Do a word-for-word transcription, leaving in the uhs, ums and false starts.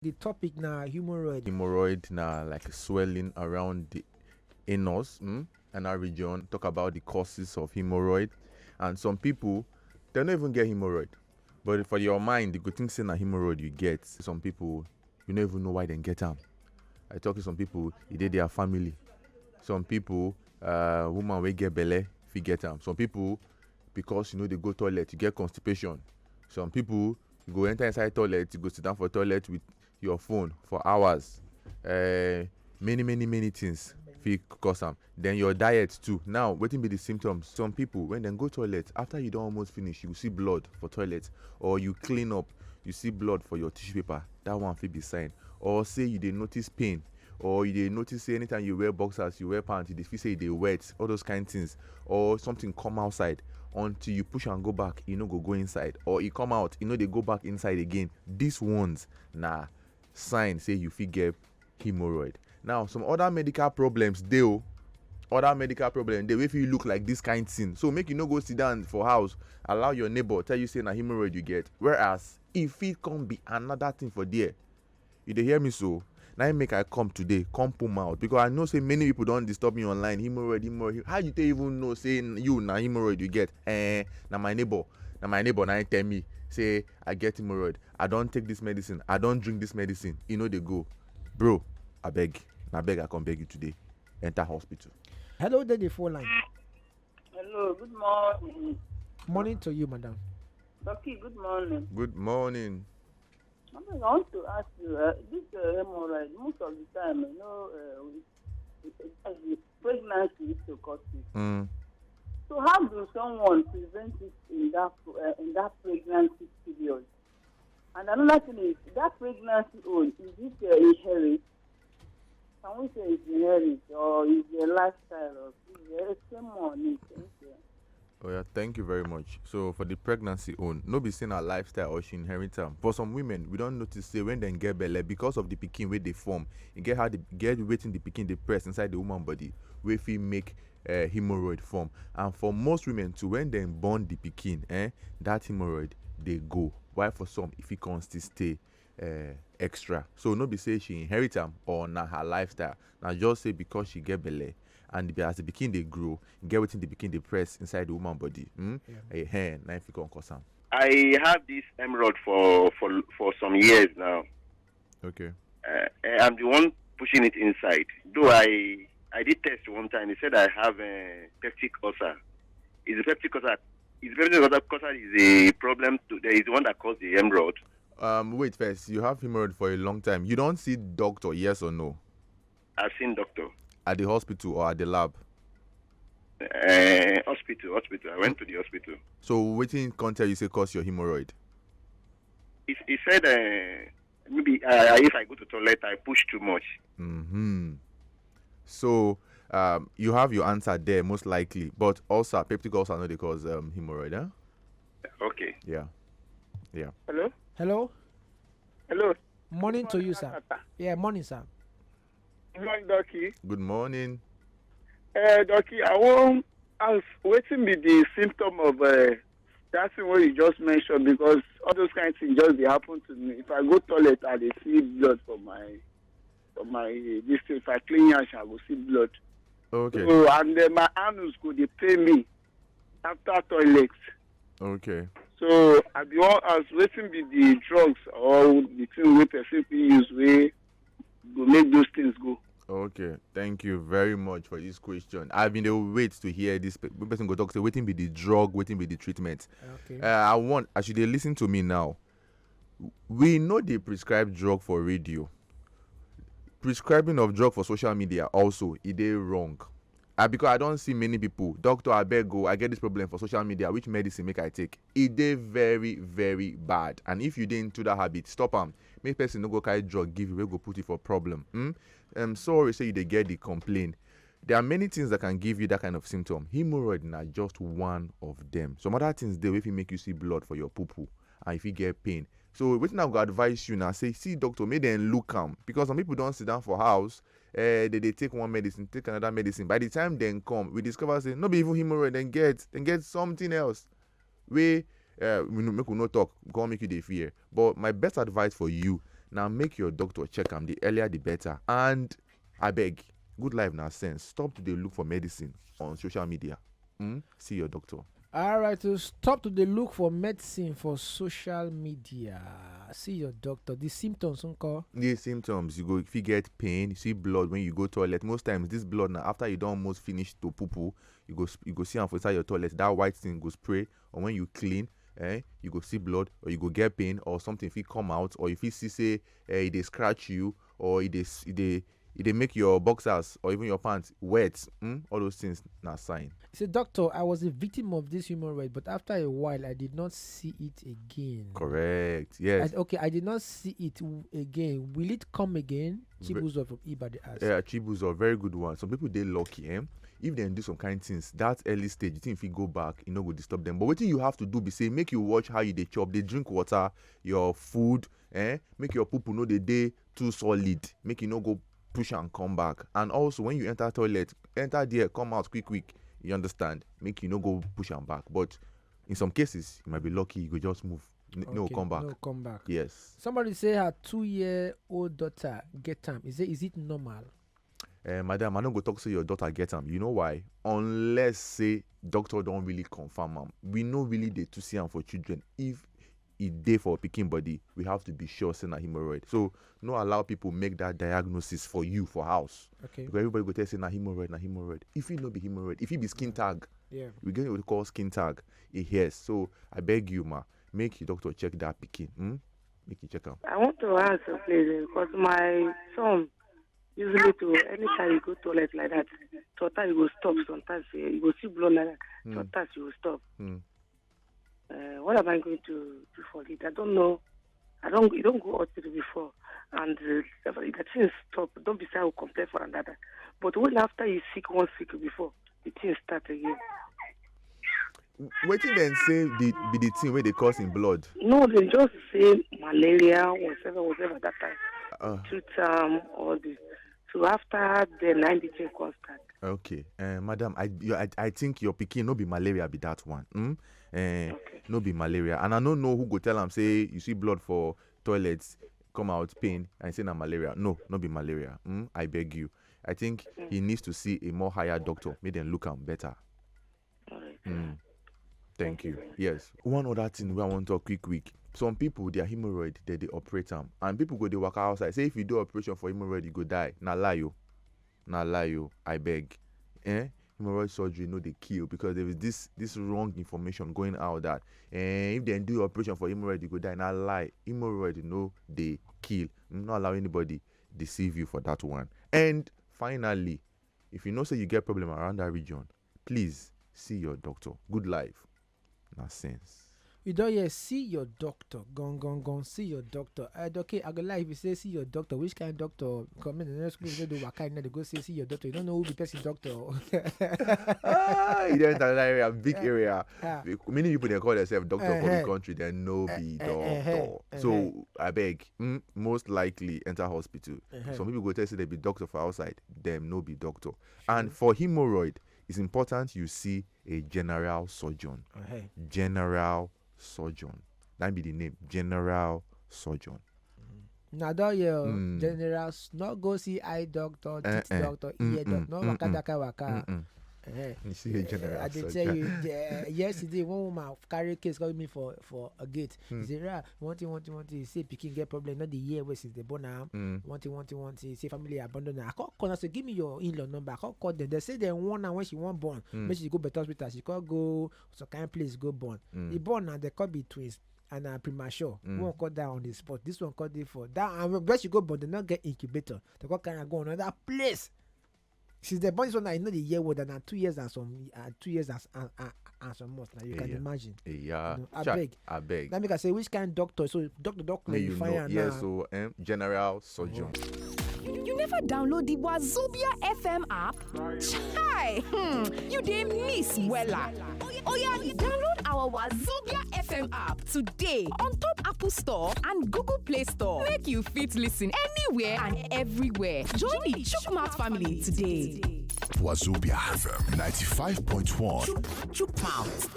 The topic na hemorrhoid. Hemorrhoid na like swelling around the anus, mm, and our region. Talk about the causes of hemorrhoid, and some people, they don't even get hemorrhoid, but for your mind, you go think say na hemorrhoid you get. Some people, you don't even know why they get am. I talk to some people, e dey their family. Some people, uh, woman wey get belle fit get am. Some people, because you know they go toilet, you get constipation. Some people, you go enter inside toilet, you go sit down for toilet with your phone for hours. Uh, many many many things fit cause am. Then your diet too. Now, wetin be the symptoms? Some people, when dem go toilet, after you don almost finish, you see blood for toilet, or you clean up, you see blood for your tissue paper. That one fit be sign. Or say you dey notice pain, or you dey notice say anytime you wear boxers, you wear pants, you dey feel say e dey wet, all those kind things, or something come outside, until you push and go back, e no go go inside, or e come out, e no dey go back inside again. These ones na sign say you fit get hemorrhoid. Now, some other medical problems dey o. Other medical problems dey wey fit look like this kind thing. So make you no go sit down for house, allow your neighbor tell you say na hemorrhoid you get. Whereas, e fit come be another thing for there. You dey hear me so? Na im make I come today, come put mouth, because I know say many people don disturb me online. Hemorrhoid, hemorrhoid. How you take even know say you na hemorrhoid you get? Eh, na my neighbor. Na my neighbor na im tell me say I get hemorrhoid. I don take this medicine. I don drink this medicine. E no dey go. Bro, abeg, na beg I come beg you today. Enter hospital. Hello, dey the phone line. Hello, good morning. Morning to you, madam. Doki, good morning. Good morning. I mean, I want to ask you, uh, this uh, hemorrhoid, most of the time, you know, uh, we- it- it- pregnancy is to cause it. Mm. So how do someone prevent it in that uh, in that pregnancy period? And another thing is that pregnancy own, is it uh, inherit? Can we say it's inherit or is a lifestyle or is a same money? Oh yeah, thank you very much. So for the pregnancy own, no be say na lifestyle or she inherit am. For some women, we don notice say when dem get belle, because of the pikin wey dey form, e get how the get wetin the pikin dey press inside the woman body, wey fit make uh, hemorrhoid form. And for most women too, when dem born the pikin, eh, that hemorrhoid dey go. Why for some, if e come still stay uh, extra. So no be say she inherit am or na her lifestyle. Na just say because she get belle, and the, as the pikin dey grow, e get wetin the pikin dey press inside the woman body. Hmm? Yeah. Eh, eh, na if you come cause am. I have this emerald for for for some years now. Okay. Uh, eh, I'm the one pushing it inside. Though I I did test one time. He said I have a peptic ulcer. Is the peptic ulcer? Is the peptic ulcer, ulcer is a problem? To, there is the one that caused the emerald. Um, wait first. You have hemorrhoid for a long time. You don see doctor, yes or no? I've seen doctor. At the hospital or at the lab? Uh, hospital, hospital. I went to the hospital. So wetin come tell you say cause your hemorrhoid? He, he said uh, maybe uh, if I go to toilet, I push too much. Mm-hmm. So um, you have your answer there most likely, but ulcer, peptic ulcer, no dey cause um, hemorrhoid, huh? Okay. Yeah, yeah. Hello? Hello. Hello? Morning to you, sir. Yeah, morning, sir. Good morning, Doki. Good morning. Uh, Doki, I wan ask, wetin be the symptom of uh, that thing wey you just mentioned? Because all those kind things just dey happen to me. If I go toilet, I dey see blood for my for my uh, this thing. If I clean yansh, I go see blood. Okay. So and then my anus go dey pain me after toilet. Okay. So I be wan ask, wetin be the drugs or the thing wey person fit use wey go make those things go? Okay, thank you very much for this question. I've been dey wait to hear this pe- person go talk say wetin be the drug, wetin be the treatment. Okay. Uh, I want, as you dey listen to me now, we no dey prescribe drug for radio. Prescribing of drug for social media also, e dey wrong. Uh, because I don see many people, "Doctor, abeg o, I get this problem for social media, which medicine make I take?" E dey very very bad, and if you dey into that habit, stop am. Make person no go carry drug give you wey go put you for problem. Hmm? Um, sorry say you dey get the complain. There are many things that can give you that kind of symptom. Hemorrhoid na just one of them. Some other things dey wey fit make you see blood for your poo poo, and you fit get pain. So wetin I go advise you na say see doctor, make dem look am, because some people don sit down for house, eh, they dey take one medicine, take another medicine. By the time dem come, we discover say no be even hemorrhoid dem get, dem get something else. Wey uh, we no, make we no talk, come make you dey fear. But my best advice for you Now make your doctor check am, the earlier the better. And I beg, good life na sense. Stop to dey look for medicine on social media. Hmm? See your doctor. All right, so stop to dey look for medicine for social media. See your doctor. The symptoms, uncle. The symptoms, you go, if you get pain, you see blood when you go toilet. Most times, this blood now, after you don't almost finish to poo poo, you go sp- you go see am for inside your toilet. That white thing go spray, or when you clean, eh, you go see blood, or you go get pain, or something fit come out, or if you see say, eh, e dey scratch you, or e dey s- e dey e dey make your boxers or even your pants wet. Hmm? All those things na sign. Say, doctor, I was a victim of this hemorrhoid, but after a while, I did not see it again. Correct. Yes. I, okay, I did not see it w- again. Will it come again? Chibuzo from Ibadan asks. Yeah, Chibuzo, very good one. Some people dey lucky, eh? If dem do some kind things that early stage, the thing fit go back, e no go disturb them. But wetin you have to do be say make you watch how you dey chop, dey drink water, your food, eh? Make your poo poo no dey dey too solid, make you no go push am come back. And also, when you enter toilet, enter there, come out quick quick. You understand? Make you no go push am back. But in some cases, you might be lucky, you go just move. N- no, okay, come back. No, come back. Yes. Somebody say her two-year-old daughter get am. Is it, is it normal? Eh, madam, I no go talk say your daughter get am. You know why? Unless say doctor don really confirm am. We no really dey to see am for children. If e dey for pikin body, we have to be sure say na hemorrhoid. So no allow people make that diagnosis for you for house. Okay. Because everybody go tell say na hemorrhoid, na hemorrhoid. If it no be hemorrhoid, if it be skin tag, yeah, we get what we call skin tag. E hears. So I beg you, ma, make your doctor check that pikin. Hmm? Make you check am. I want to ask, please, because my son usually to anytime you go toilet like that, sometimes you go stop. Sometimes eh, you go see blood like that. Hmm. Sometimes you go stop. Hmm. Uh, what am I going to do for it? I don't know. I don't. You don't go hospital before, and uh, the thing stop. Don't be say I will complain for another. But when after you sick one sick before, the thing start again. Wetin dem say the, be the thing wey dey cause im blood? No, they just say malaria, whatever, whatever that time. Uh, Two time, all this. So after the ninety thing come start. Okay, uh, madam, I, you, I I think your pikin no be malaria be that one. Hmm? Uh, okay. No be malaria, and I no know who go tell am say you see blood for toilet, come out pain, and say na malaria. No, no be malaria. Hmm? I beg you. I think he needs to see a more higher doctor. Make dem look am better. All right. Mm. Thank you. Yes. One other thing wey I wan talk quick quick. Some people, their hemorrhoid, they dey operate am, and people go dey waka outside say if you do operation for hemorrhoid, you go die. Na lie o. Na lie o. I beg. Eh? Hemorrhoid surgery no dey kill because there is this this wrong information going out that eh, if dem do operation for hemorrhoid, you go die. Na lie. Hemorrhoid no dey kill. No allow anybody deceive you for that one. And finally, if you know say you get problem around that region, please see your doctor. Good life na sense. You don hear, see your doctor. Gone, gone, gone, see your doctor. Uh, okay, I go like if you say see your doctor, which kind of doctor? Come in the next school, they do what kind of they go say see your doctor. You don't know who the person doctor. Ah, you don't enter that area, big area. Ah. Many people they call themselves doctor for the country, they no be doctor. So I beg, mm, most likely enter hospital. Some people go tell say they be doctor for outside, them no be doctor. And for hemorrhoid, it's important you see a general surgeon. General surgeon. That be the name, general surgeon. Na don hear o, general s- no go see eye doctor, teeth doctor, ear doctor, no waka that kind waka. Eh, You see a general I dey surgeon. Tell you, the, yesterday one woman carry case come me for for a gate. She say, "Ah, one thing, one thing, one thing." Say pikin get problem, not the year wey since they born am. One thing, one thing, one thing. Say family abandon her. I call corner say, "Give me your in-law number." I call call them. They say they want her when she wan born. Make she go better hospital. She call go some kind place go born. He born now, they call be twins and are premature. One call down on the spot. This one call dey for that. And when she go born, they not get incubator. They call carry am go another place. Since they born this one, I know the year word and two years and some uh, two years and, and, and, and some months. Now you can imagine. Yeah. You know, I Chai, beg. I beg. That make I say which kind of doctor? So doctor don May you clarify know. Am Yes, now. So um, general surgeon. You, you never download the Wazobia F M app? Chai! Hmm, you dey miss wella. Oya, download our Wazobia F M app today on top Apple Store and Google Play Store. Make you fit listen anywhere and everywhere. Join the Chukmat family today. Wazobia F M ninety-five point one. Chukmouth.